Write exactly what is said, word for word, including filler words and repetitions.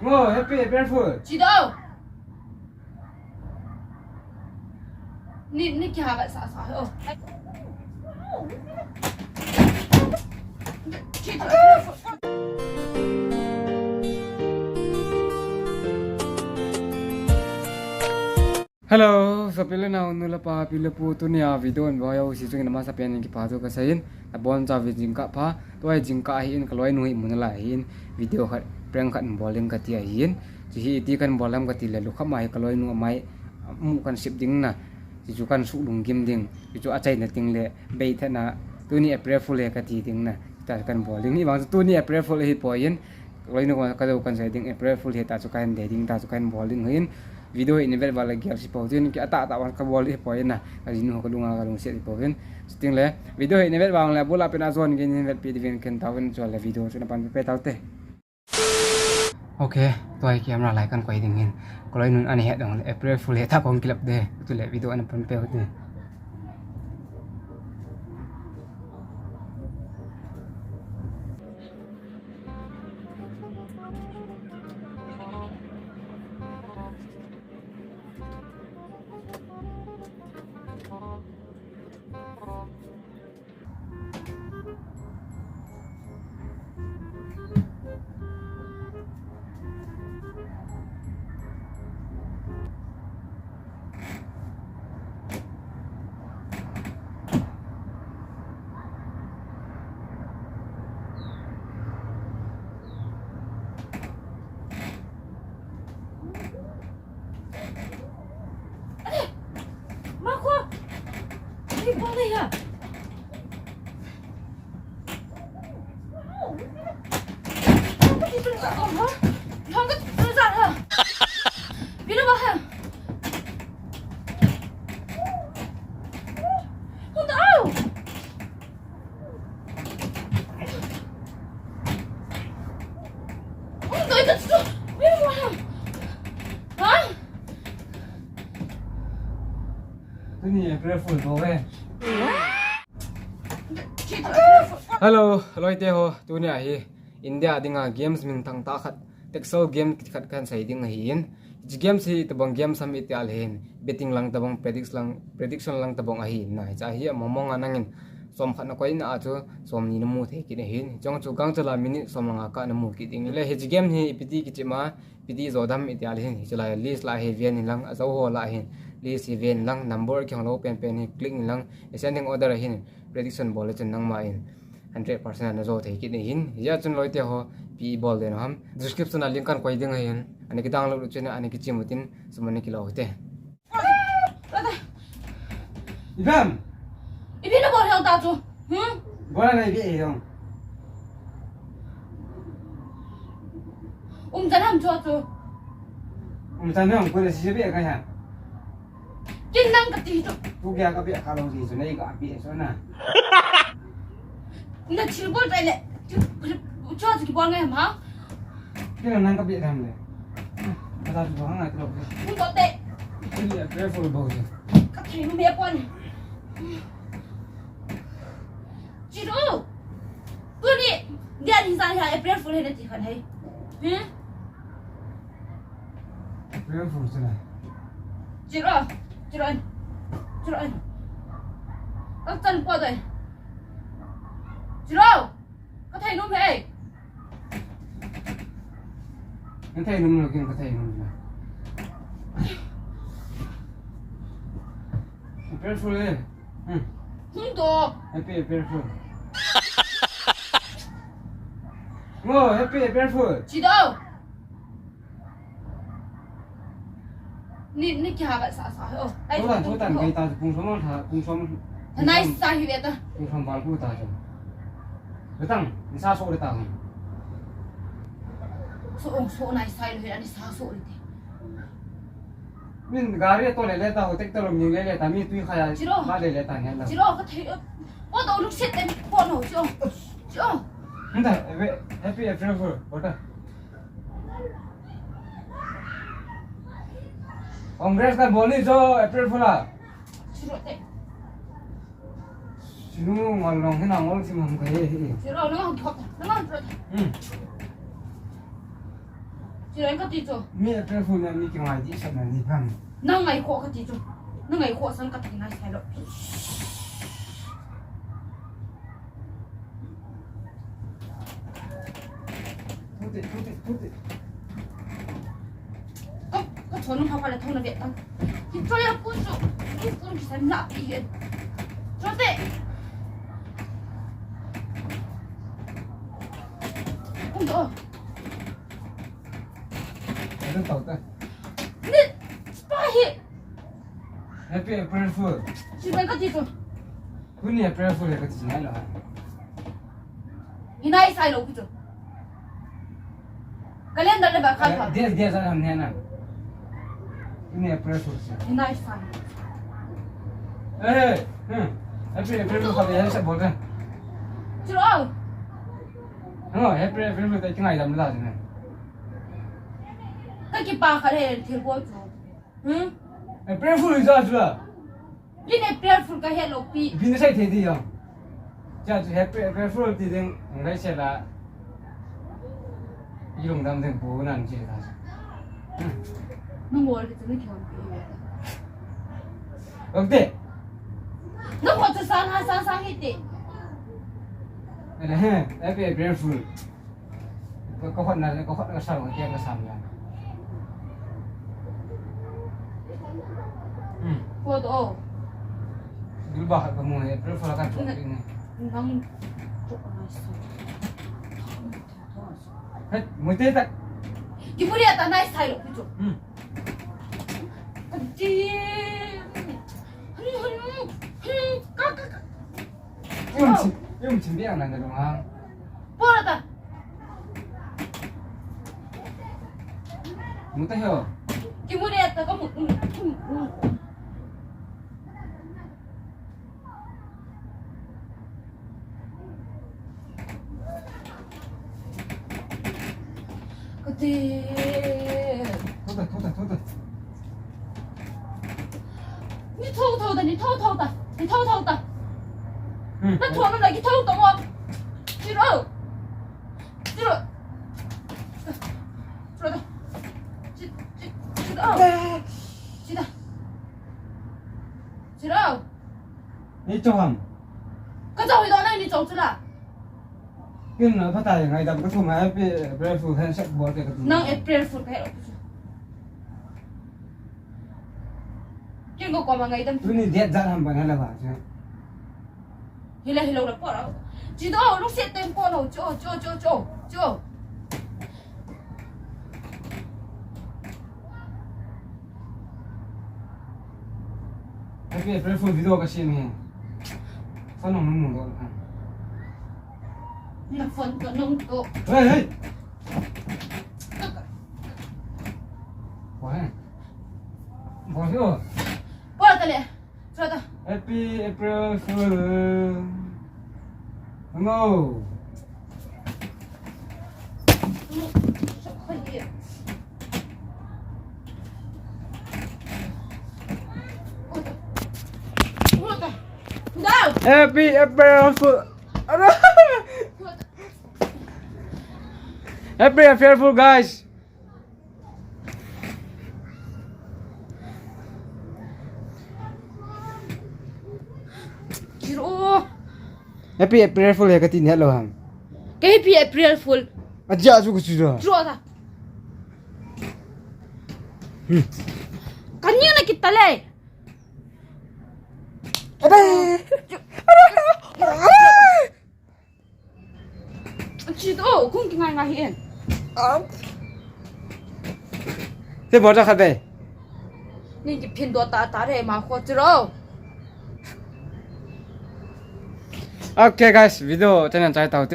Ngo, happy April Fool. Chi do. Ni, ni kiha ba sa sa ho. Chi do. Hello, sopi le nao, nu le pa, pi le pu, tunia video in bol jouse chunga masa pen in kipa thu kasei in, abon chan jingkah pha, tua jingkah hi in kaloinu hi mun lai hi in, video khat, prank khat in bol ding kati ahi in, hichu hi iti kan bol ham kati le, lukhat ma hi kaloinu amai, mu kan sip ding na, hichu kan suh lunggim ding, hichu achaina ding le, bei thei na, tuni April Fool hi kati ding na, ta kan bol ding, hivang chu tuni April Fool hi poi in, Kaloinu koma kajou kan sei ding, April Fool hi ta chu kahin dei ding, ta chu kahin bol ding hin. Video hi nei vet uva le gel se pou tin, ki atah tah uva kabol hi poi na. Kajinu ho kalunga kalungset hi pou hin. Chuti le, video hi nei vet uva le, abul a pen a jon gei nei vetpi diuvin ken tauvin chule video chu napan pe taute. Okay, tua hi camera lai kan koi ding hin. Kaloinun ana het dong le, April Fool hi ta kong kilap de. Chule video ana pan pe u te. Tuni April Fool bou ve. Hello, loi te ho, tuni ahi India dinga games minthang tah khat, Texel game kiti khat kahin sei ding ahi in. Hiche games hi itobang games ham iti le hin, betting lang tobang, prediction lang, prediction lang tobang ahi in na. Hiche hi among mong a nangin som khat nakoi na a chu som ni namu thei kit ahi in. Hiche chu gangchal a minute som nga kah namu kit ding. Le hiche game hi ipi ti kichep ma, ipi ti jo dem iti le hin, hiche lai list lah hi ven in lang, ajou ho lah hin, list hi ven in lang, number kihong lou penpen hi click in lang, ascending order a hin, prediction bol le chun nangma in hundred percent a najo thei kit ahi in. Hijeh chun loi te ho, ipi bol ding ham, description a link kan koi ding ahi in, ana kidownload u chun ana kichim u tin, sum ana kilo u hite. Ipi ham? Ipi nabol ham ta chu? Hmm? Bol na ipi e jong. Umchan ham chu chu. Umchan ham, koi le si be ka ha. Kin nang kati chu. Tu kya ka be ka lo ji chu nei ka be so na. Na thil bol tai le. Chu, chu, chu kibol ngai ham ha? Kin nang ka be tham le. Ka ta chu hang ngai lo. Mun to te. Kin le April Fool bou chu. Ka thei nu me pon. Chi ro. Tuni, dia ni sa ha April Fool he na ti khan hai. Hmm? April Fool chu na. Chi ro. Chi ro. Chi ro. Ka chan po dai. Chi ro. Ka thei nom e. Ka thei nom lo, kin ka thei nom lo. April Fool e. Hmm. Hung to. Happy April Fool. Ngo, happy April Fool. Chi do. Ni, ni kiha ba sa sa ho. Ai, tutan, tutan, kai ta, pung som tha, pung som. Nai sa hi ve ta. Pung som bal ku ta jo. Betang, ni sa so le ta. So, so nai sa le, ni sa so le te. Min gari to le le ta, ho tek to lo mi le le ta, mi tui khaya. Chi ro. Ba le le ta ne la. Chi ro, ka thei. Po to luk set te, po no, chi ro. Chi ro. Nda, happy April Fool, bota. Congress kan bol ni jo April Fool a. Sinu ngol long hina ngol sim ham kai he. Siro no thot, no thot. Hmm. Ren kati chu. Mi April Fool na mi kingai di sa na ni ham. Nang ngai kho kati chu. Nang ngai kho sang kati ngai sai lo. Thute, thute, thute. Ka, ka chon nung pha pha le thong na ve tang. Hi choi a pu chu. Hi pu ki san la pi he. Choi te. Kum to. Adu tau ta. Ni, pa hi. Happy April Fool. Si bai kati chu. Kuni April Fool kati nai lo ha. Hinai sai lo kichu. Calendar le ba kha kha. Dia, dia sa ham ne na. Kuni April Fool si. Hinai sai. Eh, hmm. Happy April Fool kati sa bol ta. Chu lo. No, Happy April Fool kati ngai dam la ne. Ka kipa kha le thil bol chu. Hmm? April Fool hi cha chu la. Yin April Fool ka he lo pi. Pi na sai the di ya. Cha chu April, April Fool ti ding ngai se la. Ilung dam ding bu nan chi ta. Hmm. Nung wol ki chu ni kion pi. Okay. Nung ko chu sang ha sang sang hi ti. Ele he, April, April Fool. Ka, ka hot na, ka hot na ka sang, ka ka sang ya. Hmm. Ko to. Dul ba ka mu ne, April Fool ka chok ni. Nang chok na sa. He, mu te ta. Ki mu le ta nai sai lo ki chok. Hmm. Ka ti. Ka, ka, ka. Yung chim, yung chim biang na dong ha. Pora ta. Mu ta ho. Ki mu le ta ka mu. Kati. Thota, thota, thota. Ni thou thou ta, ni thou thou ta, ni thou thou ta. Hmm. Na thou na ki thou ta mo. Chiro. Chiro. Chiro ta. Chi, chi, chiro. Chida. Chiro. Ni chou ham. Ka chou hi do na ni chou chu la. Kin na phatai ngaidam ka thum a April, April Fool handshake bol te ka tu. Nang April Fool ka he lo. Kin ko koma ngaidam. Tuni date jat ham ban hala ba. Hila hilo la po la. Chi do lu se tem po lo cho cho cho cho cho. Happy April Fool video ka sem e. Phone nung nung do. Na phone to nung to. Hey, hey. Ko he. Ko he. Ko ta le. Happy April Fool. Hello. Happy April Fool. Happy April Fool, guys. Chiro. Happy April Fool he kati ni lo ham. Ka Happy April Fool. Aja chu ku chu. Chiro ta. Hmm. Kani na kita le. Abe. Chi to, kung ki ngai ngai hi en. Am. Te bol ta khat be. Ni ki phin do ta ta re ma kho chi lo. Okay guys, video tena chai tau